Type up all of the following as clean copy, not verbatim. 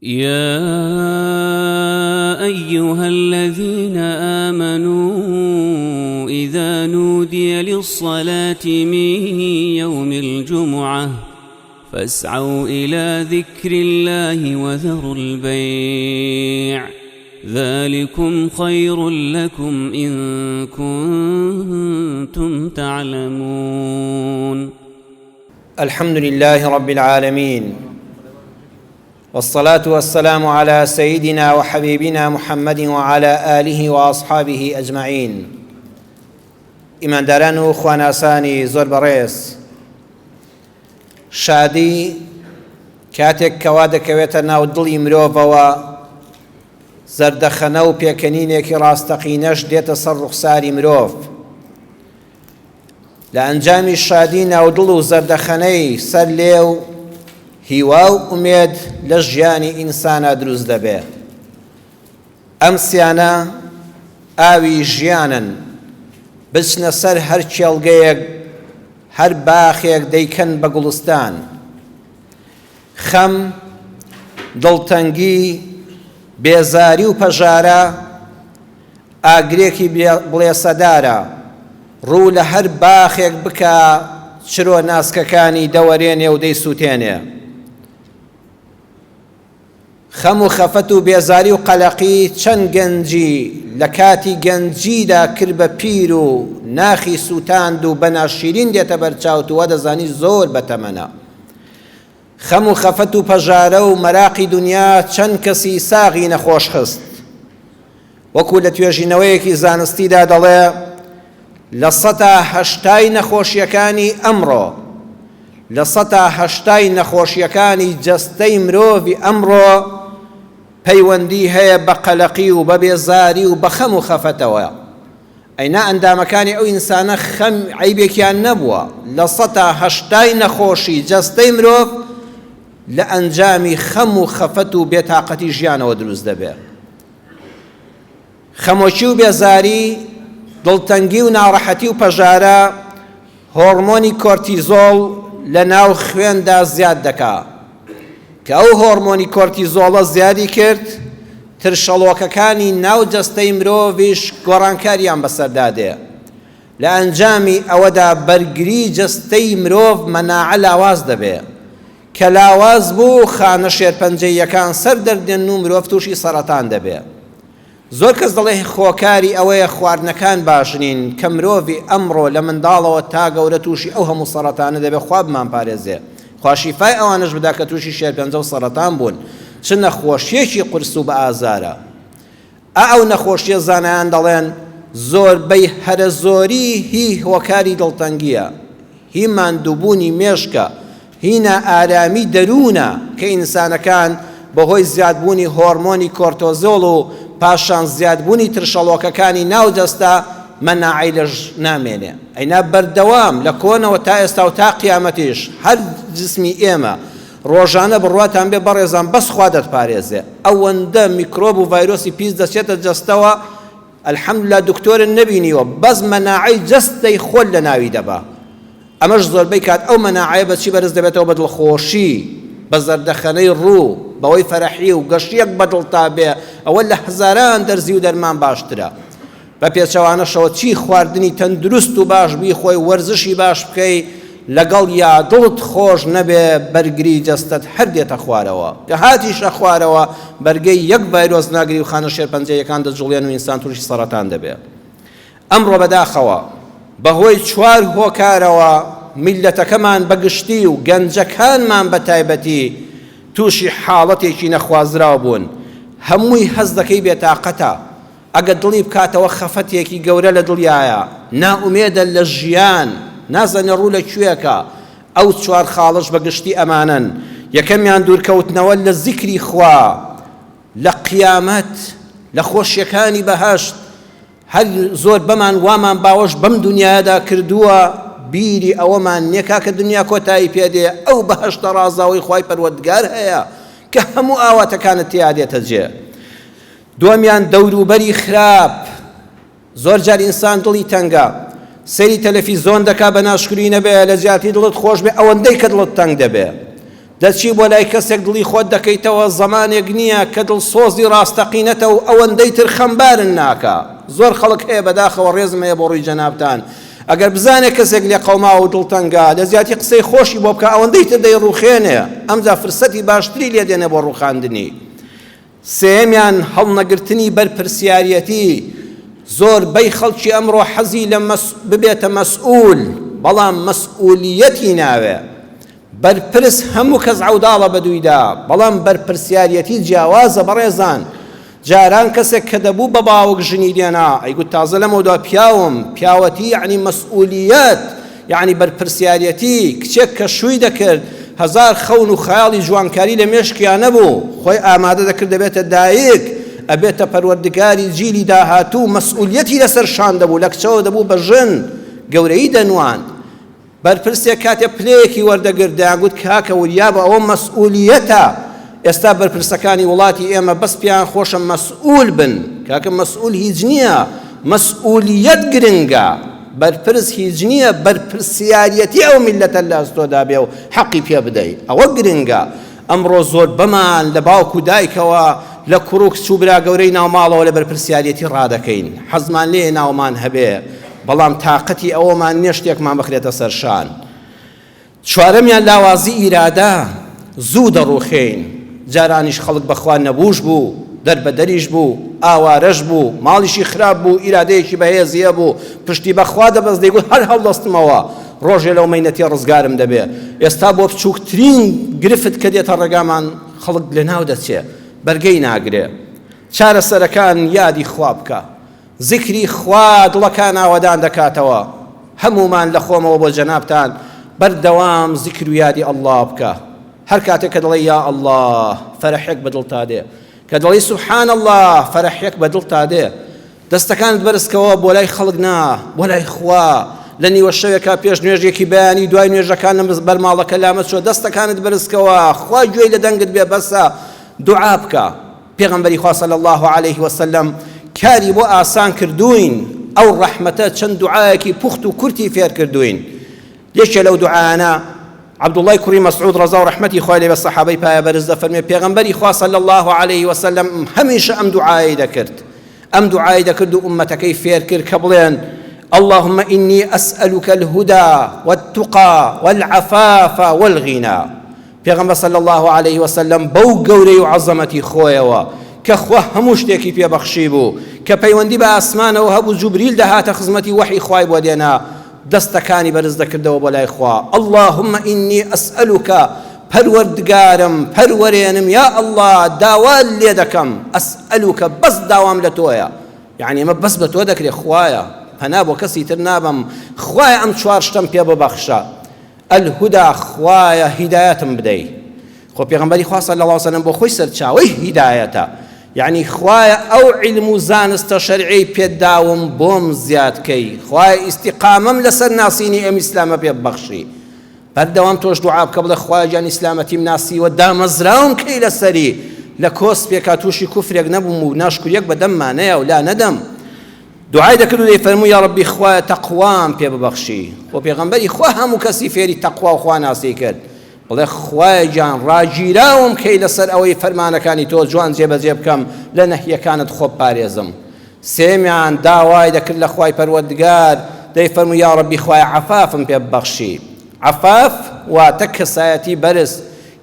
يا أيها الذين آمنوا إذا نودي للصلاة من يوم الجمعة فاسعوا إلى ذكر الله وذروا البيع ذلكم خير لكم إن كنتم تعلمون. الحمد لله رب العالمین والصلاة والسلام على سيدنا وحبيبنا محمد وعلى آله وأصحابه أجمعين. ئیمانداران و خواناسانی زۆر بەڕێز، شادی کاتێک کەوا دەکەوێتە ناو دڵی مرۆڤەوە، زەردەخەنە و پێکەنینێکی ڕاستەقینەش دێتە سەر ڕوخساری مرۆڤ. لە ئەنجامی شادی ناودڵ و زەردەخەنەی سەر لێو، هیوا و ئومێد لە ژیانی ئینسانا دروست دەبێ. ئەم سیانە ئاوی ژیانن، بچنە سەر هەر کێڵگەیەک، هەر باخێک دەیکەن بە گوڵستان. خەم، دڵتەنگی، بێزاری و پەژارە، ئاگرێکی بڵێسەدارە، ڕوو لە هەر باخێک بکا چرۆ ناسکەکانی دەوەرێنێ و دەیسووتێنێ. خەم و خەفەت و بێزاری و قەلەقی چەند گەنجی لە کاتی گەنجیدا کرد بە پیر و ناخی سووتاند و بە ناشیرین دێتە بەر چاوت و وا دەزانی زۆر بەتەمەنە. خەم و خەفەت و پەژارە و مەراقی دونیا چەند کەسی ساغی نەخۆش خست. وەکو لە توێژینەوەیەکی زانستیدا دەڵێ لە سەتا هەشتای نەخۆشیەکانی ئەمڕۆ لە سەتا هەشتای نەخۆشیەکانی جەستەی مرۆڤی ئەمڕۆ پەیوەندی هەیە بە قەلەقی و بە بێزاری و بە خەم و خەفەتەوە. ئەینا ئەندامەکانی ئەو ئینسانە خەم عەیبێکیان نەبووە، لە سەتا هەشتای نەخۆشی جەستەی مرۆڤ لە ئەنجامی خەم و خەفەت و بێتاقەتی ژیانەوە دروست دەبێ. خەمۆکی و بێزاری، دڵتەنگی و ناڕەحەتی و پەژارە، هۆڕمۆنی کۆرتیزۆڵ لە ناو خوێندا زیاد دەکا. کە ئەو هۆڕمۆنی کۆرتیزۆڵە زیادی کرد، ترشەڵۆکەکانی ناو جەستەی مرۆڤیش گۆڕانکاریان بەسەردا دێ. لە ئەنجامی ئەوەدا بەرگری جەستەی مرۆڤ مەناعە لاواز دەبێ. کە لاواز بوو خانە شێرپەنجەییەکان سەر دەردێن و مرۆڤ تووشی سەرەتان دەبێ. زۆر کەس دەڵێ هۆکاری ئەوەیە خواردنەکان باش نین کە مرۆڤی ئەمڕۆ لە منداڵەوە تا گەورە تووشی ئەو هەموو سەرەتانە دەبێ خوا بمانپارێزێ خوا شیفای ئەوانەش بدا کە تووشی شێرپەنجە و سەرەتان بوون چ نەخۆشیەکی قورس و بە ئازارە ئا ئەو نەخۆشیە زانایان دەڵێن زۆربەی هەرە زۆری هی هۆکاری دڵتەنگیە هی ماندووبوونی مێشکە، هی نائارامی دەروونە کە ئینسانەکان بەهۆی زیادبوونی هۆرمۆنی کۆرتۆزۆڵ و پاشان زیادبوونی ترشەڵۆکەکانی ناو جەستە مەناعەی لەش نامێنێ. ئەینا بەردەوام لە کۆنەوە تا ئێستا و تا قیامەتیش هەر جسمی ئێمە ڕۆژانە بڕواتان بێ بەڕێزان بەس خوا دەتپارێزێ ئەوەندە میکرۆب و ڤایرۆسی پیس دەچێتە جەستەوە الحمدللە دکتۆرت نەبینیوە بەس مەناعەی جەستەی خۆت لەناوی دەبا ئەمەش زۆربەی کات ئەو مەناعەیە بەچی بەرز دەبێتەوە بە دڵخۆشی بە زەردەخەنەی ڕوو بەوەی فەرەحی و گەشیەک بە دڵتا بێ ئەوە لە هەزاران دەرزی و دەرمان باشترە بە پێچەوانەشەوە چی خواردنی تەندروست و باش بیخۆی وەرزشی باش بکەی لەگەڵ یا دڵت خۆش نەبێ بەرگری جەستەت هەر دێتە خوارەوە کە هاتیشە خوارەوە بەرگەی یەک ڤایرۆس ناگری و خانە شێرپەنجەییەکان دەجوڵێن و ئینسان توشی سەڕەتان دەبێ ئەمڕۆ بەداخەوە بەهۆی چوار هۆکارەوە میللەتەکەمان بە گشتی و گەنجەکانمان بە تایبەتی توشی حاڵەتێکی نەخوازراو بوون هەمووی هەست دەکەی بێتاقەتە ئەگەر دڵی بکاتەوە خەفەتێکی گەورە لە دڵیایە، نائومێدە لە ژیان، نازانێ ڕوو لە کوێکە، ئەو چوار خاڵەش بە گشتی ئەمانەن، یەکەمیان دوورکەوتنەوە لە زیکری خوا، لە قیامەت، لە خۆشیەکانی بەهەشت، هەر زۆربەمان وامان باوەش بەم دونیایەدا کردووە، بیری ئەوەمان نیە کاکە دونیا کۆتایی پێ دێ، ئەو بەهەشتە ڕازاوەی خوای پەروەردگار هەیە کە هەموو ئاواتەکانت تێیا دێتە جێ. دووەمیان دەوروبەری خراپ، زۆر جار ئینسان دڵی تەنگە سەیری تەلەفیزۆن دەکا بە ناشکری نەبێ لە جیاتی دڵت خۆش بێ ئەوەندەی کە دڵت تەنگ دەبێ. دەچی بۆ لای کەسێک دڵی خۆت دەکەیتەوە زەمانێک نییە کە دڵسۆزی ڕاستەقینەتە و ئەوەندەی تر خەمبارن ناکا. زۆر خەڵک هەیە بەداخەوە ڕێزم هەیە بۆ ڕووی جەنابتان ئەگەر بزانێ کەسێک لێقەوماوە و دڵتەنگە لە جیاتی قسەی خۆشی بۆ بکا ئەوەندەی تر دەیڕوخێنێ ئەمجا فرسەتی باشتری لێ دێنێ بۆ ڕوخاندنی. سێیەمیان هەڵنەگرتنی بەرپرسیاریەتی، زۆر بەی خەڵکی ئەمڕۆ حەزی لە ببێتە مەسئول بەڵام مەسئولیەتی ناوێ، بەرپرس هەموو کەس عەوداڵە بەدوویدا بەڵام بەرپرسیاریەتی جیاوازە بەڕێزان، جاران کەسێک کە دەبوو بە باوک ژنی دێنا ئەیگوت تازە لەمەودوا پیاوم، پیاوەتی یەعنی مەسئولیەت، یەعنی بەرپرسیاریەتی، کچێک کە شووی دەکرد هەزار خەون و خەیاڵی جوانکاری لە مێشکیا نەبوو، خۆی ئامادە دەکرد دەبێتە دایک، ئەبێتە پەروەردگاری جیلی داهاتوو، مەسئولیەتی لەسەر شان دەبوو، لە کچەوە دەبوو بە ژن، گەورەیی دەنواند. بەرپرسێک کاتێ پلەیەکی وەردەگرت دەیانگوت کاکە وریابە ئەوە مەسئولیەتە، ئێستا بەرپرسەکانی وڵاتی ئێمە بەس پێیان خۆشە مەسئول بن، کاکە مەسئول هیچ نییە، مەسئولیەت گرنگە، بەرپرس هیچ نییە، بەرپرسیاریەتی ئەو میللەتە لە ئەستۆدا بێ و حەقی پێ بدەی ئەوە گرنگە. ئەمڕۆ زۆربەمان لە باوک و دایکەوە، لە کوڕ و کچ و برا گەورەی ناو ماڵەوە لە بەرپرسیاریەتی ڕادەکەین، حەزمان لێیە ناومان هەبێ، بەڵام تاقەتی ئەوەمان نیە شتێکمان بخرێتە سەر شان. چوارەمیان لاوازی ئیرادە، زوو دەڕوخێین، جارانیش خەڵک بەخوا نەبووش بوو، دەربەدەریش بوو، ئاوارەش بوو، ماڵیشی خراپ بوو، ئیرادەیەکی بەهێزی هەبوو، پشتی بەخوا دەبەست دەیگوت هەر هەڵدەستمەوە، ڕۆژێ لەو مەینەتیە ڕزگارم دەبێ. ئێستا بۆ بچووکترین گرفت کە دێتە ڕێگامان خەڵک لەناو دەچێ، بەرگەی ناگرێ. چارەسەرەکان یادی خوا بکە. زیکری خوا دڵەکان ئاوەدان دەکاتەوە. هەموومان لە خۆمەوە بۆ جەنابتان بەردەوام زیکر و یادی اللە بکە. هەر کاتێک کە دەڵێی یا اللە فەرەحێک بە دڵتا دێ. کە دەڵێی سبحان اللە فەرەحێک بە دڵتا دێ. دەستەکانت بەرزکەوە بۆ لای خەڵک نا، بۆ لای خوا. لە نیوە شەوێکا پێش نوێژێکی بەیانی دوای نوێژەکان لە بەر ماڵەکە لامەچۆ دەستەکانت بەرزکەوە خوا گوێی لە دەنگت بێ بەسە دوعا بکە. پێغەمبەری خوا صلی اللە علیه وسلم کاری بۆ ئاسان کردووین ئەو ڕەحمەتە چەند دوعایەکی پوخت و کورتی فێر کردووین یەکێ لەو دوعایانە عەبدوڵڵای کوڕی مەسعود ڕەزا و ڕەحمەتی خوای لێ بێ سەحابەی پایە بەرز دەفەرمێ پێغەمبەری خوا صلی اللە علیه وسلم هەمیشە ئەم دوعایەی دەکرد ئەم دوعای دەکرد و ئوممەتەکەی فێر کرد کە بڵێن اللهم إني أسألك الهدى والتقى والعفاف والغنى پێغەمبەر صلی اللە علیه وسلم بەو گەورەی و عەزەمەتی خۆیەوە کە خوا هەموو شتێکی پێ بەخشی بوو کە پەیوەندی بە ئاسمانەوە هەبوو جوبریل دەهاتە خزمەتی وەحی خوای بۆ دێنا دەستەکانی بەرز دەکردەوە بۆ لای خوا اللهم إني أسألك پەروەردگارم پەروەرێنم یا اللە داوات لێ دەکەم أسألك بەس داوام لە تۆیە یعنی ئەمە بەس بە تۆ دەکرێ خوایە پەنا بۆ کەسی تر نابەم خوایە ئەم چوار شتەم پێ ببەخشە الهدی خوایە هیدایەتم بدەی خۆ پێغەمبەری خوا صلی اللە علیە وسلم بۆ خۆی سەرچاوەی هیدایەتە یعنی خوایە ئەو علم و زانستە شەرعی پێت داوم بۆم زیاد کەی خوایە ئیستیقامەم لەسەر ناسینی ئەم ئیسلامە پێ ببەخشی بەردەوام تۆش دوعا بکە بڵێ خوایە گیان ئیسلامەتیم ناسیوە دامەزراوم کەی لەسەری لە کۆسپێکا تووشی کوفرێک نەبووم و ناشکریەک بە دەمما نەیا و لا نەدەم دوعای دەکرد و دەیفەرموو یاڕەبی خوایە تەقوام پێ ببەخشی، خۆ پێغەمبەری خوا هەموو کەسی فێری تەقوا و خواناسی کرد، بڵێ خوایە گیان ڕاگیراوم کەی لەسەر ئەوەی فەرمانەکانی تۆ جوان جێبەجێ بکەم لە نەهیەکانت خۆ بپارێزم. سێیەمیان داوای دەکرد لە خوای پەروەردگار دەیفەرموو یاڕەبی خوایە عەفافم پێ ببەخشی، عەفاف واتە کەسایەتی بەرز،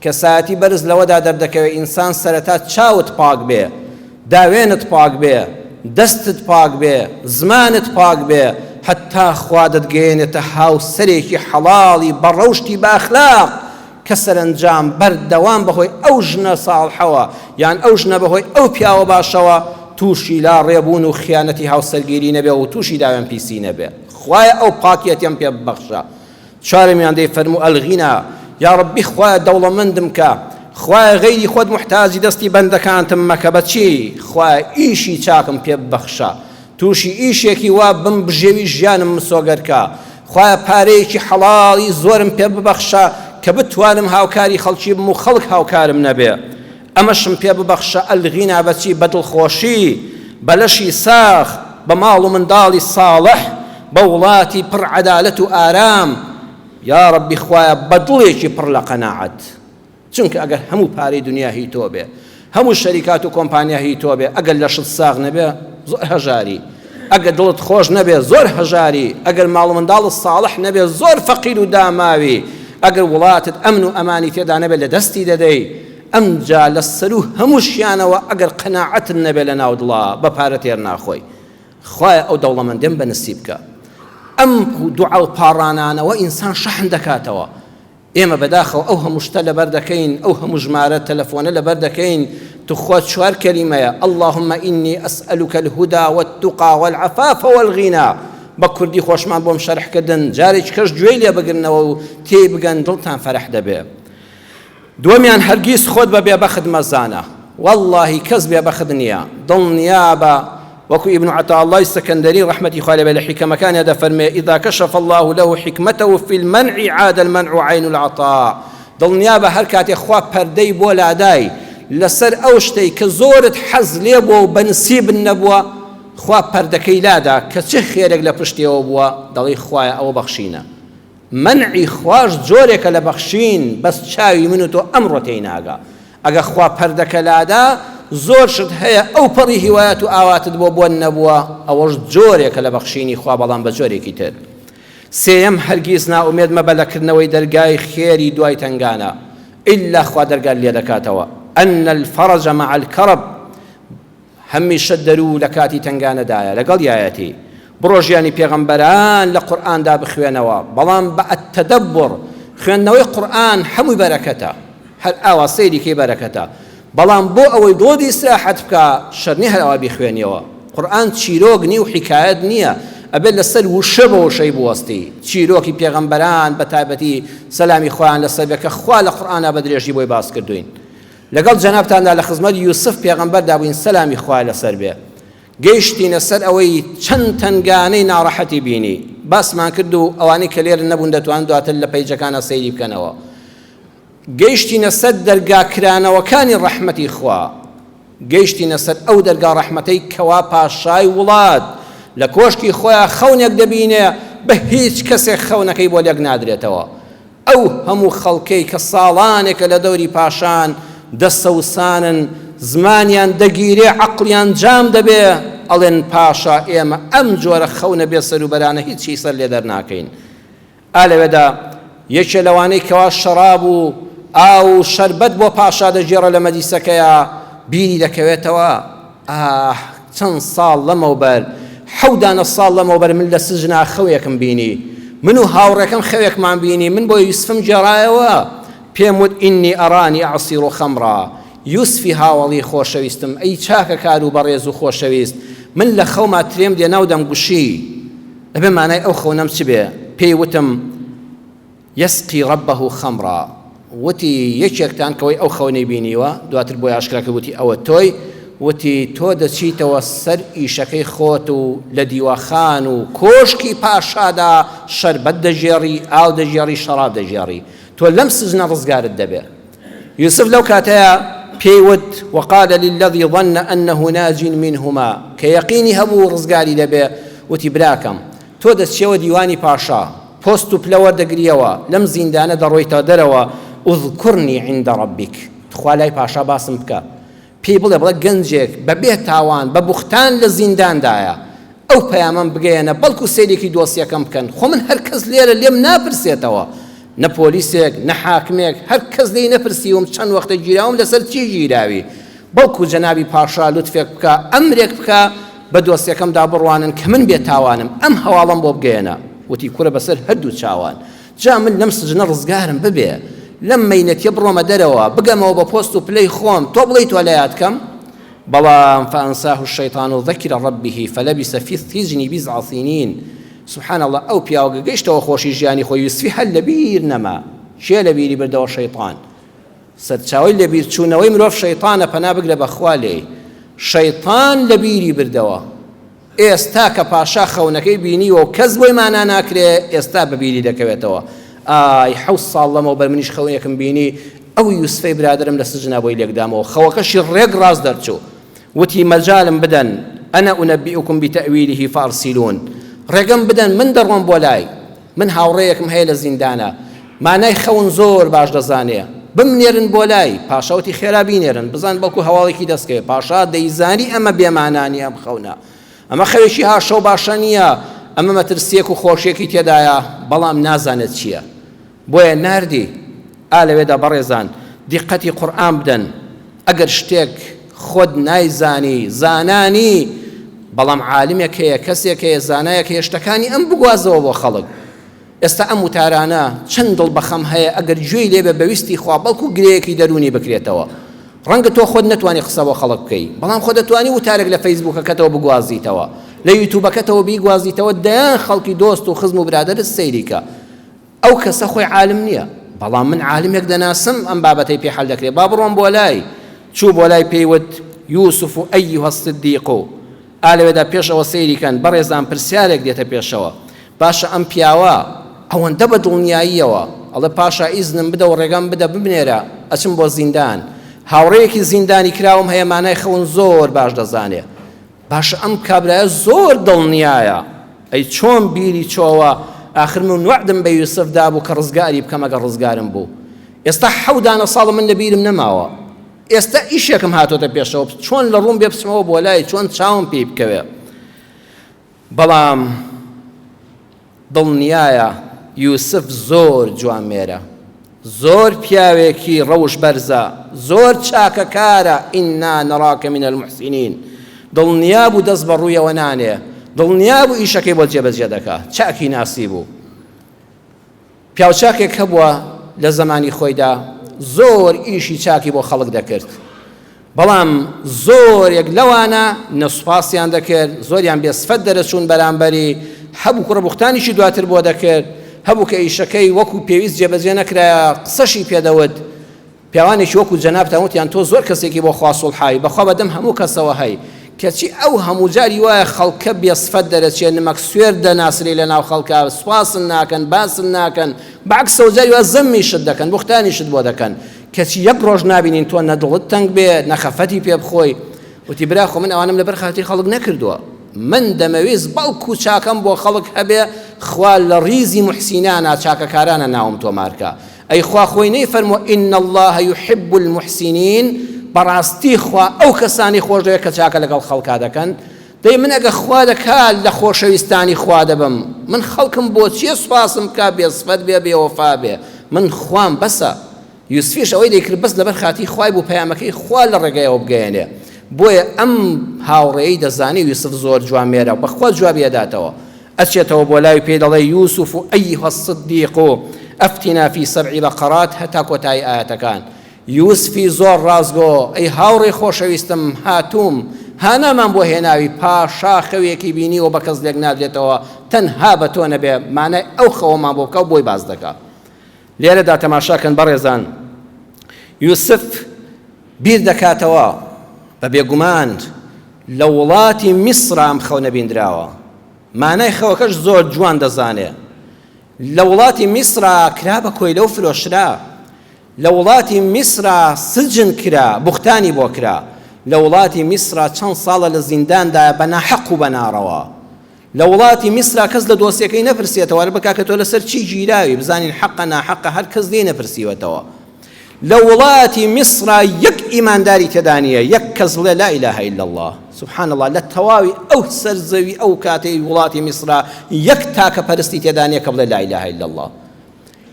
کەسایەتی بەرز لەوەدا دەردەکەوێ ئینسان سەرەتا چاوت پاک بێ، داوێنت پاک بێ، دەستت پاک بێ، زمانت پاک بێ، هەتا خوا دەتگەیەنێتە هاوسەرێکی حەڵاڵی بە ڕەوشتی بە ئەخلاق کە سەرەنجام بەردەوام بەهۆی ئەو ژنە ساڵحەوە یان ئەو ژنە بەهۆی ئەو پیاوە باشەوە تووشی لاڕێبوون و خیانەتی هاوسەرگیری نەبێ و تووشی داوێن پیسی نەبێ. خوایە ئەو پاکیەتیەم پێ ببەخشە. چوارەمیان دەیفەرموو الغنا، یاڕەبی خوایە دەوڵەمەندم کە، خوایە غەیری خۆت موحتاجی دەستی بەندەکانتم مەکە بە چی، خوایە ئیشی چاکم پێ ببەخشە، تووشی ئیشێکی وا بم بژێوی ژیانم مسۆگەر کە، خوایە پارەیەکی حەڵاڵی زۆرم پێ ببەخشە کە بتوانم هاوکاری خەڵکی بم و خەڵک هاوکارم نەبێ. ئەمەشم پێ ببەخشە الغنا بە چی؟ بە دڵخۆشی، بە لەشی ساغ، بە ماڵ و منداڵی ساڵح، بە وڵاتی پڕ عەدالەت و ئارام، یاڕەبی خوایە بە دڵێکی پڕ لە قەناعەت. چونکە ئەگەر هەموو پارەی دنیا هی تۆ بێ هەموو شەریکات و کۆمپانیا هی تۆ بێ ئەگەر لەشت ساغ نەبێ زۆر هەژاری ئەگەر دڵت خۆش نەبێ زۆر هەژاری ئەگەر ماڵ و منداڵت ساڵح نەبێ زۆر فەقیر و داماوی ئەگەر وڵاتت ئەمن و ئەمانی تێدا نەبێ لە دەستی دەدەی ئەمجا لە سەروو هەمووشیانەوە ئەگەر قەناعەتت نەبێ لە ناو دڵا بە پارە تێر ناخۆی خوایە ئەو دەوڵەمەندێم بە نسیب کە ئەم دوعا و پاڕانانەوە ئینسان شەحن دەکاتەوە ئێمە بەداخەوە ئەو هەموو شتە لەبەر دەکەین، ئەو هەموو ژمارە تەلەفۆنە لەبەر دەکەین، توخوا چوار کەلیمەیە، اللهم انی اسألک الهدی والتقی والعفاف والغنی، بە کوردی خۆشمان بۆم شەرح کردن، جارێکی کەش گوێی لێ بگرنەوە و تێی بگەن دڵتان فەرح دەبێ. دووەمیان هەرگیز خۆت بە بێبەخت مەزانە، وەڵڵاهی کەس بێبەخت نییە، دڵنیابە وەکو ئیبن عەتاءاللە سەکەندەری ڕەحمەتی خوای لێ بێ لە حیکەمەکانیا دەفەرموێ، اذا کشف اللە له حکمته فی المنع عاد المنع عین العطاء، دڵنیابە هەر کاتێ خوا پەردەی بۆ لادای لەسەر ئەو شتەی کە زۆرت حەز لێ بووە و بە نسیبت نەبووە، خوا پەردەکەی لادا کە چ خێرێک لە پشتیەوە بووە، دەڵێی خوایە ئەوە بەخشینە. مەنعی خواش جۆرێکە لە بەخشین بەس چاوی من و تۆ ئەمڕۆ تێی ناگا ئەگە خوا پەردەکە لادا زۆر شت هەیە ئەو پەڕی هیوایەت و ئاواتت بۆ بۆن نەبووە ئەوەش جۆرێکە لە بەخشینی خوا بەڵام بە جۆرێکی تر سێیەم هەرگیز نائومێد مەبە لە کردنەوەی دەرگای خێری دوای تەنگانە ئیلا خوا دەرگات لێ دەکاتەوە ان الفرج مع الكرب هەمیشە دەروو لە کاتی تەنگانەدایە لەگەڵیایەتی بڕۆ ژیانی پێغەمبەران لە قورئاندا بخوێنەوە بەڵام بە التدبر خوێندنەوەی قورئان هەمووی بەرەکەتە هەر ئاوا سەیری کەی بەرەکەتە بەڵام بۆ ئەوەی دڵت ئیسراحەت بکا شەرت نیە هەر ئاوا بیخوێنیەوە قورئان چیرۆک نی و حیکایەت نییە ئەبێت لەسەر وشە بە وشەی بوەستی چیرۆکی پێغەمبەران بە تایبەتی سەلامی خوایان لەسەر بێ کە خوا لە قورئانا بە درێژی بۆی باس کردوین لەگەڵ جەنابتاندا لە خزمەت یوسف پێغەمبەردا بووین سەلامی خوای لەسەر بێ گەیشتینە سەر ئەوەی چەند تەنگانەی ناڕەحەتی بینی باسمان کرد و ئەوانەی کە لێرە نەبوون دەتوانن دواتر لە پەیجەکانە سەیری بکەنەوە گەیشتینە سەر دەرگا کرانەوەکانی ڕەحمەتی خوا گەیشتینە سەر ئەو دەرگا ڕەحمەتەی کەوا پاشای وڵات لە کۆشکی خۆیان خەونێک دەبینێ بە هیچ کەسێک خەونەکەی بۆ لێک نادرێتەوە ئەو هەموو خەڵکەی کە ساڵانێکە لە دەوری پاشان دەسەوسانن، زمانیان دەگیرێ، عەقڵیان جام دەبێ، ئەڵێن پاشا ئێمە ئەم جۆرە خەونە بێ سەروبەرانە هیچی سەر لێ دەرناکەین. ئا لەوێدا یەکێ لەوانەی کەوا شەڕاب و ئاو و شەربەت بۆ پاشا دەگێڕێ لە مەجلیسەکەیا بیری دەکەوێتەوە، ئاه چەند ساڵ لەمەوبەر، حەو دانە ساڵ لەمەوبەر من لە سجنا خەوێکم بینی. من و هاوڕێکەم خەوێکمان بینی، من بۆ یوسفم گێڕایەوە، پێم وت ئینی ئەرانی ئەعصیر خەمرا، یوسفی هاوەڵی خۆشەویستم، ئەی چاکەکار و بەڕێز و خۆشەویست، من لە خەوما ترێم دێ ناو دەمگوشی، ئەبێ مانای ئەو خەونەم چ بێ؟ پێی وتم. یسقی ربه خمرا، وتی، یەکێکتان کەوەی ئەو خەونەی بینیوە، دواتر بۆی ئاشکرا کرد وتی، ئەوە تۆی، وتی، تۆ دەچیتەوە سەر ئیشەکەی خۆت و لە دیوەخان و کۆشکی پاشادا شەربەت دەگێڕی، ئاو دەگێڕی، شەڕاب دەگێڕی، تۆ لەم سجنە ڕزگارت دەبێ. یوسف لەو کاتەیا پێی وت، وقال للذی ظن انه ناج منهما، کە یەقینی هەبوو ڕزگاری دەبێ، وتی، براکەم، تۆ دەچیەوە دیوانی پاشا، پۆست و پلە وەردەگریەوە، لەم زیندانە دەڕۆیتە دەرەوە، اذکرنی عند ربک، تخوا لای پاشا باسم بکە، پێی بڵێ، بڵێ گەنجێک بە بێ تاوان، بە بوختان لە زینداندایە، ئەو پەیامەم بگەیەنە، بەڵکو سەیرێکی دۆسیەکەم بکەن، خۆ من هەر کەس لێرە لێم ناپرسێتەوە، نە پۆلیسێک، نە حاکمێک، هەر کەس لێی نەپرسیوم چەند وەختە گیراوم لەسەر چی گیراوی، بەڵکو جەنابی پاشا لوتفێک بکا ئەمرێک بکا بە دۆسیەکەمدا بڕوانن کە من بێ تاوانم ئەم هەواڵەم بۆ بگەیەنە وتی کورە بەسەر هەردوو چاوان جا من لەم سجنە ڕزگارم ببێ لەم مەینەتیە بڕۆمە دەرەوە بگەمەوە بە پۆست و پلەی خۆم تۆ بڵێی تۆ لە یاد کەم بەڵام فأنساه الشیطان ذکر ربه فلبث في السجن بضع سنین سبحان الله ئەو پیاوە گەیشتەوە خۆشی ژیانی خۆی یوسفی هەر لەبیر نەما کێ لەبیری بردەوە شەیطان سەرچاوەی لەبیرچوونەوەی مرۆڤ شەیتانە پەنا بگرە بەخوا لێی شەیتان لەبیری بردەوە ئێستا کە پاشا خەونەکەی بینیوە و کەس بۆی مانا ناکرێ ئێستا بەبیری دەکەوێتەوە ئای حەو ساڵ لەمەوبەر منیش خەونێکم بینی ئەو یوسفەی برادەرم لە سجنا بۆی لێکدامەوە خەوەکەشی ڕێک ڕاست دەرچوو وتی مەجالم بدەن انا انبئکم بتاویله فارسلون ڕێگەم بدەن من دەڕۆم بۆ لای من هاوڕێیەکم هەیە لە زیندانە مانای خەون زۆر باش دەزانێ. بمنێرن بۆ لای. پاشا وتی خێرا بینێرن، بزان بەڵکو هەواڵێکی دەستکەوێ. پاشا دەیزانی ئەمە بێمانا نییە ئەم خەونە. ئەمە خەوێکی هاشە و باشە نییە، ئەمە مەترسییەک و خۆشییەکی تێدایە، بەڵام نازانێت چییە. بۆیە ناردی. ئا لەوێدا بەڕێزان دیقەتی قورئان بدەن، ئەگەر شتێک خۆت نایزانی، زانا نی، بەڵام عالمێک هەیە، کەسێک هەیە، زانایەک هەیە، شتەکانی ئەم بگوازەوە بۆ خەڵک. ئێستا ئەم وتارانە چەند دڵ بەخەم هەیە ئەگەر گوێی لێبێ بە ویستی خوا بەڵکو گرێیەکی دەروونی بکرێتەوە. ڕەنگە تۆ خۆت نەتوانی قسە بۆ خەڵک بکەی، بەڵام خۆ دەتوانی وتارێک لە فەیسبووکەکەتەوە بگوازیتەوە، لە یوتوبەکەتەوە بیگوازیتەوە دەیان خەڵکی دۆست و خزم و برادەرت سەیری کە. ئەو کەسە خۆی عالم نییە، بەڵام من عالمێک دەناسم ئەم بابەتەی پێ حەل دەکرێ، با بڕۆم بۆ لای. چوو بۆ لای پێی وت، یوسف ایها الصدیق، ئا لەوێدا پێش ئەوە سەیری کەن بەڕێزان پرسیارێک دێتە پێشەوە، باشە ئەم پیاوە ئەوەندە بە دڵنیاییەوە ئەڵێ پاشا ئیزنم بدە و ڕێگەم بدە بمنێرە ئەچم بۆ زیندان، هاوڕێیەکی زیندانی کراوم هەیە مانای خەون زۆر باش دەزانێ، باشە ئەم کابرایە زۆر دڵنیایە ئەی چۆن بیری چۆوە ئاخر من وەعدم بە یوسف دابوو کە ڕزگاری بکەم ئەگەر ڕزگارم بوو ئێستا حەو دانە ساڵە من لە بیرم نەماوە ئێستا ئیشێکم هاتۆتە پێشەوە چۆن لە ڕووم بێ بچمەوە بۆ لای چۆن چاوم پێی بکەوێ بەڵام دڵنیایە یوسف زۆر جوانمێرە زۆر پیاوێکی ڕەوش بەرزە زۆر چاکەکارە ئینا نەراکە من المحسنین دڵنیا بوو دەست بە ڕوویەوە نانێ دڵنیا بوو ئیشەکەی بۆ جێبەجێ دەکا چاکی ناسی بوو پیاوچاکێک هەبووە لە زەمانی خۆیدا زۆر ئیشی چاکی بۆ خەڵک دەکرد بەڵام زۆرێک لەوانە نە سوپاسیان دەکرد، زۆریان بێ سفەت دەرەچوون بەرامبەری، هەبوو کوڕە بوختانیشی دواتر بۆ دەکرد، هەبوو کە ئیشەکەی وەکو پێویست جێبەجێ نەکرایە قسەشی پێ دەوت، پیاوانێکی وەکو جەنابتان وتیان تۆ زۆر کەسێکی بۆ خوا سوڵحاوی، بەخوا بەدەم هەموو کەسەوە هەی، کەچی ئەو هەموو جاری وایە خەڵکە بێ سفەت دەرەچێ نمەک سوێر دەناسرێی لەناو خەڵکا، سوپاست ناکەن، باست ناکەن، بەعەکسەوە جاری وایە زەمیشت دەکەن، بوختانیشت بۆ دەکەن. کەچی یەک ڕۆژ نابینین تۆ نە دڵت تەنگ بێ نە خەفەتی پێ بخۆی. وتی برا خۆ من ئەوانەم لەبەر خاتری خەڵک نەکردووە. من دەمەویست بەڵکو چاکەم بۆ خەڵک هەبێ خوا لە ڕیزی موحسینانا چاکەکارانا ناوم تۆمار کا. ئەی خوا خۆی نەیفەرمووە ان اللە یحب المحسنین بەڕاستی خوا ئەو کەسانەی خۆش دەوێت کە چاکە لەگەڵ خەڵکا دەکەن. دەی من ئەگە خوا دەکا لە خۆشەویستانی خوا دەبم من خەڵکم بۆ چیە سوپاسم بکا بێ سفەت بێ بێ وەفا بێ من خوام بەسە یوسفیش ئەوەی دەیکرد بەس لەبەر خاتری خوای بوو پەیامەکەی خوا لە ڕێگەیەوە بگەیەنێ بۆیە ئەم هاوڕێی دەزانی یوسف زۆر جوامێرە بەخوا جوابی ئەداتەوە ئەچێتەوە بۆ لای پێی دەڵێ یوسف ایها الصدیق افتنا فی سبع بقرات هەتا کۆتایی ئایەتەکان یوسفی زۆر ڕاستگۆ، ئەی هاوڕێی خۆشەویستم، هاتووم، هانامان بۆ هێناوی، پاشا خەوێکی بینیوە بە کەس لێک نادرێتەوە، تەنها بە تۆ نەبێ، مانای ئەو خەوەمان بۆ بکە و بۆی باس دەکا. لێرەدا تەماشا کەن بەڕێزان، یوسف بیر دەکاتەوە، بە بێگومان لە وڵاتی میسرا ئەم خەونە بیندراوە، مانای خەوەکەش زۆر جوان دەزانێ، لە وڵاتی میسرا کرا بە کۆیلە و فرۆشرا، لە وڵاتی میسرا سجن کرا، بوختانی بۆ کرا. لە وڵاتی میسرا چەند ساڵە لە زینداندایە بە ناحەق و بە ناڕەوا. لە وڵاتی میسرا کەس لە دۆسیەکەی نەپرسیەتەوە ئەرێ کاکە تۆ لەسەر چی گیراوی بزانین حەقە ناحەقە هەر کەس لێی نەپرسیوەتەوە. لە وڵاتی میسرا یەک ئیمانداری تێدا نییە یەک کەس بڵێ لا اله الا اللە. سبحان اللە لە تەواوی ئەو سەر زەوی ئەو کاتەی وڵاتی میسرا یەک تاکە پەرستی تێدا نییە کە بڵێ لا اله الا اللە.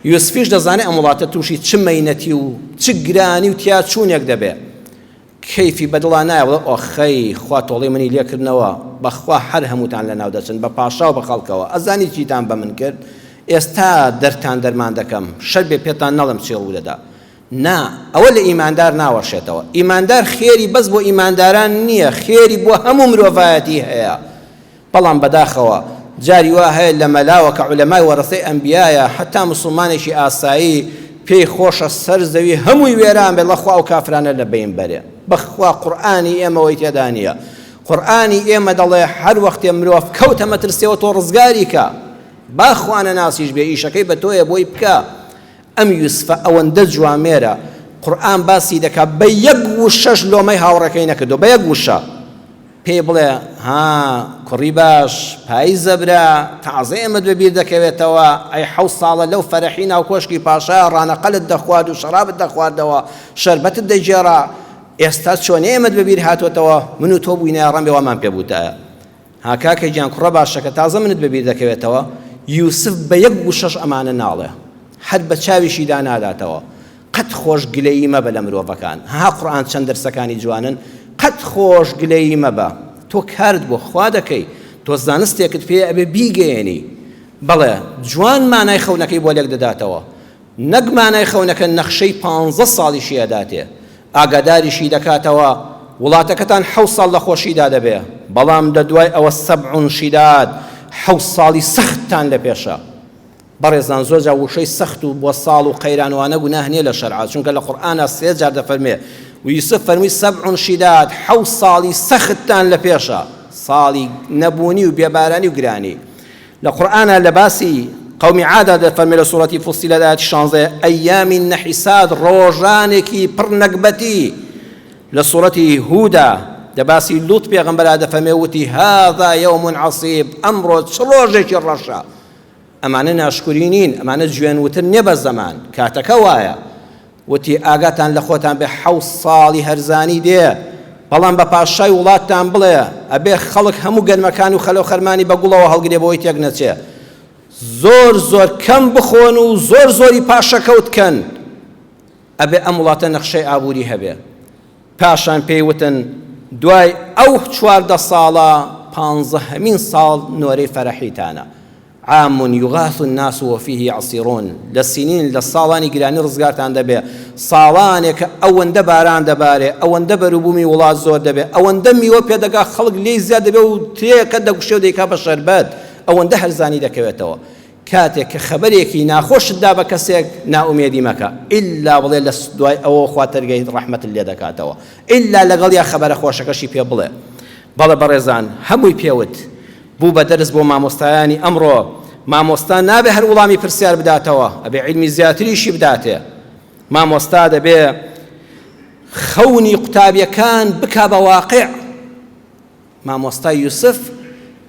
یوسفیش دەزانێ ئەم وڵاتە تووشی چ مەینەتی و چ گرانی و تیاچوونێک دەبێ. کەیفی بە دڵا نایە بڵێ ئۆخەی خوا تۆڵەی منی لێ کردنەوە، بە خوا هەر هەمووتان لەناو دەچن بە پاشا و بە خەڵکەوە، ئەزانی چیتان بە من کرد؟ ئێستا دەرتان دەرمان دەکەم، شەر بێ پێتان نەڵێم چی ڕوو دەدا. نا، ئەوە لە ئیماندار ناوەشێتەوە. ئیماندار خێری بەس بۆ ئیمانداران نییە، خێری بۆ هەموو مرۆڤایەتی هەیە. بەڵام بەداخەوە جاری وا هەیە لە مەلاوە کە عولەمای وەرەسەی ئەنبیایە هەتا موسڵمانێکی ئاسایی پێی خۆشە سەر زەوی هەمووی وێران بێت ڵەخوا ئەو کافرانە لە بەین بەرێ بەخوا قورئانی ئێمە وەی تێدا نییە قورئانی ئێمە دەڵێ هەر وەختێ مرۆڤ کەوتە مەترسیەوە تۆ ڕزگاری کە با خوانەناسیش بێ ئیشەکەی بە تۆیە بۆی بکە ئەم یوسفە ئەوەندە جوامێرە قورئان باسی دەکا بە یەک وشەش لۆمەی هاوڕێکەی نەکردو بە یەک وشە. پێی بڵێ ها کوڕی باش پایزە برا تازە ئێمەت بە بیر دەکەوێتەوە ئەی حەو ساڵە لەو فەرەحی ناو کۆشکی پاشا ڕانەقەلت دەخوارد و شەرابت دەخواردەوە شەربەتت دەگێڕا ئێستا چۆن ئێمەت بە بیر هاتۆتەوە من و تۆ بووینایە ڕەنگە وامان پێ بوتایە ها کاکە گیان کوڕە باشەکە تازە منت بە بیر دەکەوێتەوە یوسف بە یەک وشەش ئەمانە ناڵێ هەر بە چاویشیدا ناداتەوە قەت خۆش گلەیی مەبە لە مرۆڤەکان ها قورئان چەند دەرسەکانی جوانن قەت خۆش گلەیی مەبە تۆ کارت بۆ خوا دەکەی تۆ زانستێکت پێ ئەبێ بیگەیەنی بەڵێ جوان مانای خەونەکەی بۆ لێک دەداتەوە نەک مانای خەونەکە نەخشەی پانزە ساڵیشی ئەداتێ ئاگاداریشی دەکاتەوە وڵاتەکەتان حەو ساڵ لە خۆشیدا دەبێ بەڵام لە دوای ئەوە سەبع شیداد حەو ساڵی سەختتان لە پێشە بەڕێزان زۆر جار وشەی سەخت و بۆ ساڵ و قەیران وانە گوناه نیە لە شەرعا چونکە لە قورئانا سێ جار دەفەرمێ و یوسف فەرمووی سبع شداد حەو ساڵی سەختتان لە پێشە ساڵی نەبوونی و بێبارانی و گرانی لە قورئانا لە باسی قومی عادا دەفەرمێ لە سوڕەتی فصیلەت ئایەتی 16 ئەیامی نەحیسات ڕۆژانێکی پڕ نەگبەتی لە سوڕەتی هودا لە باسی لوط پێغەمبەرا دەفەرمێ وتی هذا یوم عصیب ئەمڕۆ چ ڕۆژێکی ڕەشە ئەمانە ناشکوری نین ئەمانە جوێن وتن نیە بە زەمان کاتەکە وایە وتی ئاگاتان لە خۆتان بێ حەو ساڵی هەرزانی دێ بەڵام بە پاشای وڵاتتان بڵێ ئەبێ خەڵک هەموو گەنمەکان و خەلەو خەرمانی بە گوڵەوە هەڵگرێ بۆی تێک نەچێ زۆر زۆر کەم بخۆن و زۆر زۆری پاشەکەوت کەن ئەبێ ئەم وڵاتە نەخشەی ئابووری هەبێ پاشان پێی وتن، دوای ئەو 14 ساڵە پانزەهەمین ساڵ نۆرەی فەرەحیتانە، عام یغاث الناس وفیه یعصرون، لە سنین لە ساڵانی گرانی ڕزگارتان دەبێ، ساڵانێکە ئەوەندە باران دەبارێ، ئەوەندە بەروبوومی وڵات زۆر دەبێ، ئەوەندە میوە پێدەگا خەڵک لێی زیاد دەبێ و ترێکە دەگوشێ و دەیکا بە شەربەت، ئەوەندە هەرزانی دەکەوێتەوە. کاتێک کە خەبەرێکی ناخۆشت دا بە کەسێک نائومێدی مەکە ئیلا بڵێ لە دوای ئەوەوە خوا تەرگەی ڕەحمەتت لێ دەکاتەوە ئیلا لەگەڵیا خەبەرە خۆشەکەشی پێ بڵێ بەڵێ بەڕێزان هەمووی پێوت بوو بە دەرس بۆ مامۆستایانی ئەمڕۆ مامۆستا نابێ هەر وڵامی پرسیار بداتەوە ئەبێ عیلمی زیاتریشی بداتێ مامۆستا دەبێ خەونی قوتابیەکان بکا بە واقع مامۆستا یوسف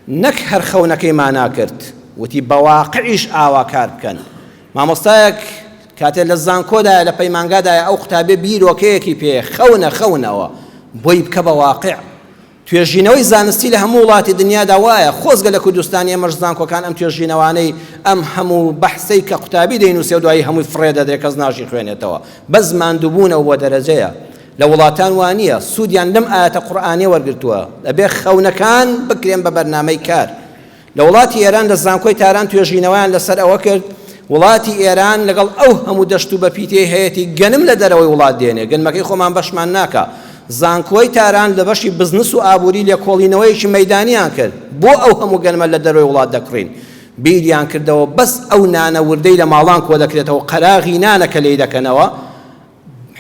نەک هەر خەونەکەی مانا کرد، وتی بە واقعیش ئاوا کار بکەن. مامۆستایەک کاتێ لە زانکۆدایە، لە پەیمانگادایە، ئەو قوتابیە بیرۆکەیەکی پێیە، خەونە خەونەوە، بۆی بکە بە واقع. توێژینەوەی زانستی لە هەموو وڵاتی دنیادا وایە، خۆزگە لە کوردستانی ئێمەش زانکۆکان ئەم توێژینەوانەی ئەم هەموو بەحسەی کە قوتابی دەینووسێ و دوایی هەمووی فڕێ دەدرێ کەس ناشیخوێنێتەوە، بەس ماندووبوونە و بۆ دەرەجەیە. لە وڵاتان وانیە، سوودیان لەم ئایەتە قورئانیە وەرگرتووە، ئەبێ خەونەکان بکرێن بە بەرنامەی کار. لە وڵاتی ئێران لە زانکۆی تاران توێژینەوەیان لەسەر ئەوە کرد، وڵاتی ئێران لەگەڵ ئەو هەموو دەشت و بەپیتەی هەیەتی گەنم لە دەرەوەی وڵات دێنێ، گەنمەکەی خۆمان بەشمان ناکا. زانکۆی تاران لە بەشی بزنس و ئابووری لێکۆڵینەوەیەکی مەیدانیان کرد، بۆ ئەو هەموو گەنمە لە دەرەوەی وڵات دەکڕین؟ بیریان کردەوە بەس ئەو نانە وردەی لە ماڵان کۆدەکرێتەوە قەراغی نانە کە لێی دەکەنەوە،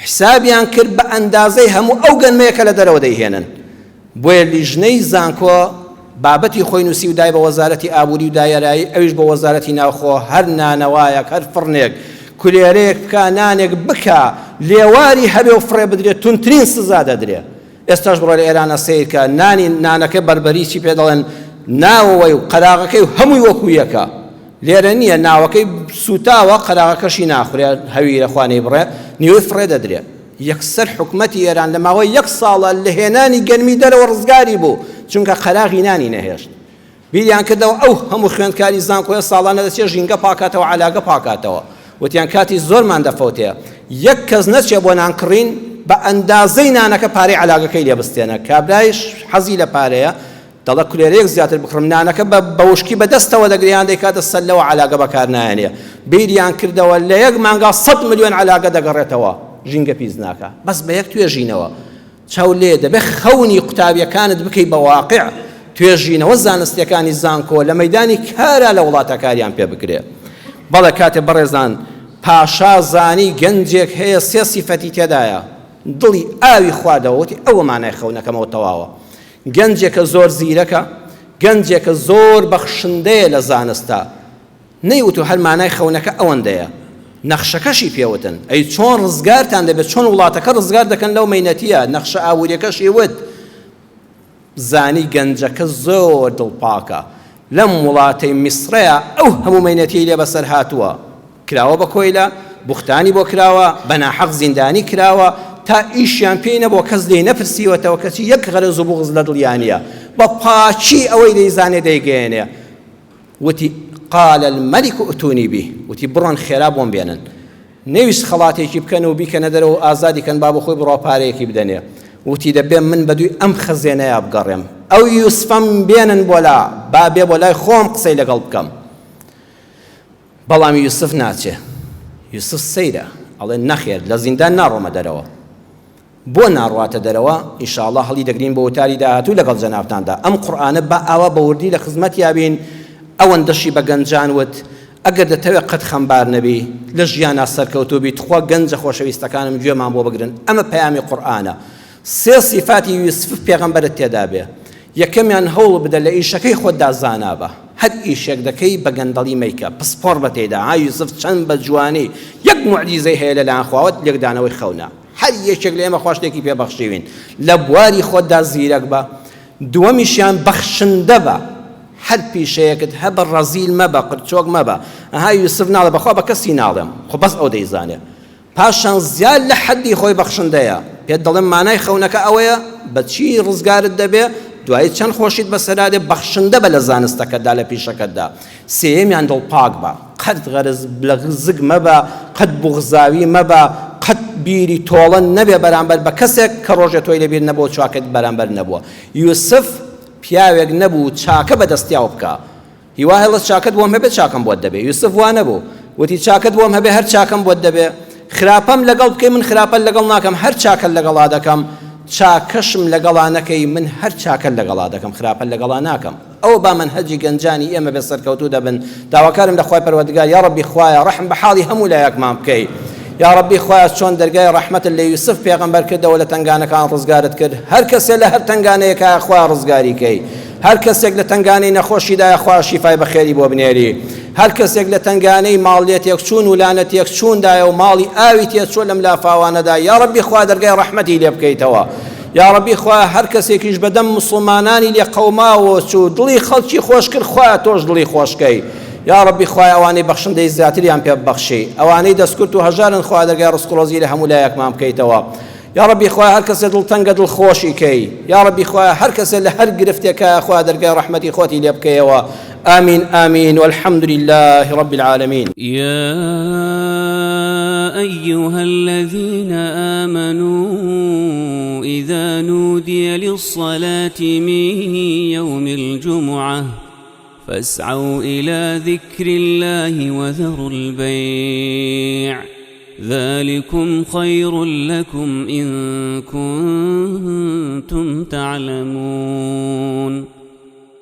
حسابیان کرد بە ئەندازەی هەموو ئەو گەنمەیە کە لە دەرەوە دەیهێنن. بۆیە لیژنەی زانکۆ بابەتی خۆی نووسی و دای بە وەزارەتی ئابووری و دایەرایی، ئەویش بۆ وەزارەتی ناوخۆ، هەر نانەوایەک، هەر فڕنێک، کولێرەیەک بکا، نانێک بکا، لێواری هەبێ و فڕێ بدرێ، توندترین سزا دەدرێ. ئێستاش بڕۆ لە ئێرانە سەیرکە، نانی نانەکە بەربەری چی پێ دەڵێن، ناوەوەی و قەراغەکەی و هەمووی وەکوو یەکە. لێرە نییە، ناوەکەی سووتاوە، قەراغەکەشی ناخورێ، هەویرە خوا نەیبڕێ، نیوەی فڕێ دەدرێ. یەکسەر حکومەتی ئێران لە ماوەی یەک ساڵە لە هێنانی گەنمی دەرەوە ڕزگاری بوو، چونکە قەراغی نانی نەهێشت. بیریان کردەوە ئەو هەموو خوێندکاری زانکۆیە ساڵانە دەچێ ژینگە پاکاتەوە، عەلاگە پاکاتەوە. وتیان کاتی زۆرمان دەفەوتێ، یەک کەس نەچێ بۆ نان کڕین، بە ئەندازەی نانەکە پارەی عەلاگەکەی لێ بستێنە. کابرایش حەزی لە پارەیە، دەڵێ کولێرەیەک زیاتر بکڕم نانەکە بە بە وشکی بە دەستەوە دەگرێ یان دەیکاتە سەللەوە عەلاگە بەکار نایەنێ بیریان کردەوە لە یەک مانگا سەد ملیۆن عەلاگە دەگەڕێتەوە ژینگە پیس ناکا بەس بە یەک توێژینەوە چاو لێ دەبێ خەونی قوتابیەکانت بکەی بە واقع توێژینەوە زانستیەکانی زانکۆ لە مەیدانی کارا لە وڵاتە کاریان پێ بکرێ بەڵێ کاتێ بەڕێزان پاشا زانی گەنجێک هەیە سێ سیفەتی تێدایە دڵی ئاوی خواردەوە وتی ئەوە مانای خەونەکەمەوە تەواوە گەنجێکە زۆر زیرەکە، گەنجێکە زۆر بەخشندەیە لە زانستا. نەیوتوو هەر مانای خەونەکە ئەوەندەیە. نەخشەکەشی پێوتن. ئەی چۆن ڕزگارتان دەبێت، چۆن وڵاتەکە ڕزگار دەکەن لەو مەینەتییە، نەخشە ئابوورییەکەشی وت. زانی گەنجەکە زۆر دڵپاکە، لەم وڵاتەی میسرەیا ئەو هەموو مەینەتیەی لێ بەسەر هاتووە، کراوە بە کۆیلە، بوختانی بۆ کراوە، بە ناحەق زیندانی کراوە، تا ئیشیان پێی نەبووە کەس لێی نەپرسیوەتەوە کەچی یەک غەرەز و بوغز لە دڵیا نیە، بە پاکی ئەوەی دەیزانێ دەیگەیەنێ. وتی، قال الملک ائتونی به، وتی بڕۆن خێرا بۆم بێنن. نەیویست خەڵاتێکی بکەن و بیکەنە دەرەوە و ئازادی کەن با بۆ خۆی بڕوا پارەیەکی بدەنێ. وتی دەبێ من بە دووی ئەم خەزێنەیا بگەڕێم. ئەو یوسفەم بێنن بۆ لا، با بێ بۆ لای خۆم قسەی لەگەڵ بکەم. بەڵام یوسف ناچێ. یوسف سەیرە، ئەڵێ نەخێر لە زیندان ناڕۆمە دەرەوە. بۆ ناڕواتە دەرەوە؟ ان شاء اللە هەڵی دەگرین بۆ وتاری داهاتوو لەگەڵ جەنابتاندا. ئەم قورئانە با ئاوا بە وردی لە خزمەتیا بین، ئەوەندەشی بە گەنجان وت، ئەگەر دەتەوێ قەت خەمبار نەبی، لە ژیانا سەرکەوتوو بی، تخوا گەنجە خۆشەویستەکانم گوێمان بۆ بگرن، ئەمە پەیامی قورئانە. سێ سیفاتی یوسف پێغەمبەرت تێدا بێ. یەکەمیان هەوڵ بدە لە ئیشەکەی خۆتدا زانا بە. هەر ئیشێک دەکەی بە گەندەڵی مەیکە، پسپۆڕ بە تێیدا. ها یوسف چەند بە جوانی یەک موعجیزەی هەیە لەلایەن خواوە لێکدانەوەی خەونە. هەر یەکێک لە ئێمە خوا شتێکی پێ بەخشیوین لە بواری خۆتدا زیرەک بە دووەمیشیان بەخشندە بە هەر پیشەیەکت هەبە ڕەزیل مەبە قرچۆک مەبە ئەها یوسف ناڵێ بەخوا بە کەسی ناڵێم خۆ بەس ئەو دەیزانێ پاشان زیاد لە حەدی خۆی بەخشندەیە پێت دەڵێم مانای خەونەکە ئەوەیە بە چی ڕزگارت دەبێ دوایی چەند خۆشیت بەسەرا دێ بەخشندە بە لە زانستەکەتدا لە پیشەکەتدا سێیەمیان دڵپاک بە، قەت غەرز لە زگ مەبە، قەت بوغزاوی مەبە، قەت بیری تۆڵە نەبێ بەرامبەر بە کەسێک کە ڕۆژێ تۆی لەبیر نەبووە و چاکەت بەرامبەر نەبووە. یوسف پیاوێک نەبوو چاکە بە دەستیاو بکا. هیوا هێڵە چاکەت بۆم هەبێ چاکەم بۆت دەبێ. یوسف وا نەبوو. وتی چاکەت بۆم هەبێ هەر چاکەم بۆت دەبێ. خراپەم لەگەڵ بکەی من خراپەت لەگەڵ ناکەم هەر چاکەت لەگەڵا دەکەم. چاکەشم لەگەڵا نەکەی من هەر چاکەت لەگەڵا دەکەم خراپەت لەگەڵا ناکەم. ئەوە با مەنهەجی گەنجانی ئێمە بێت سەرکەوتوو دەبن داواکارم لە خوای پەروەردگار یاڕەبی خوایە ڕەحم بە حاڵی هەموو لایەکمان بکەی یاڕەبی خوایە چۆن دەرگای ڕەحمەتت لە یوسف پێغەمبەر کردەوە لە تەنگانەکان ڕزگارت کرد هەر کەسێ لە هەر تەنگانەیەکایە خوایە ڕزگاری کەی هەر کەسێک لە تەنگانەی نەخۆشیدایە خوایە شیفای بەخێری بۆ بنێری هەر کەسێک لە تەنگانەی ماڵ لێ تێکچوون و لانە تێکچووندایە و ماڵی ئاوی تێچووە لەم لافاوانەدا یاڕەبی خوا دەرگای ڕەحمەتی لێ بکەیتەوە یاڕەبی خوایە هەر کەسێکیش بەدەم موسڵمانانی لێ قەوماوە چوو دڵی خەڵکی خۆش کرد خوایە تۆش دڵی خۆش کەی یاڕەبی خوایە ئەوانەی بەخشندەی زیاتریان پێ ببەخشی ئەوانەی دەستکورت و هەژارن خوایە دەرگای ڕزق و ڕۆزی لە هەموو لایەکمان بکەیتەوە یاڕەبی خوایە هەر کەسێ دڵتەنگە دڵ خۆشی کەی یاڕەبی خوایە هەر کەسێ لە هەر گرفتێکایە خوایە دەرگای ڕەحمەتی خۆتی لێ بکەیەوە آمین آمین والحمد لله رب العالمین. يا أيها الذين آمنوا إذا نودي للصلاة من يوم الجمعة فاسعوا إلى ذكر الله وذروا البيع ذلكم خير لكم إن كنتم تعلمون.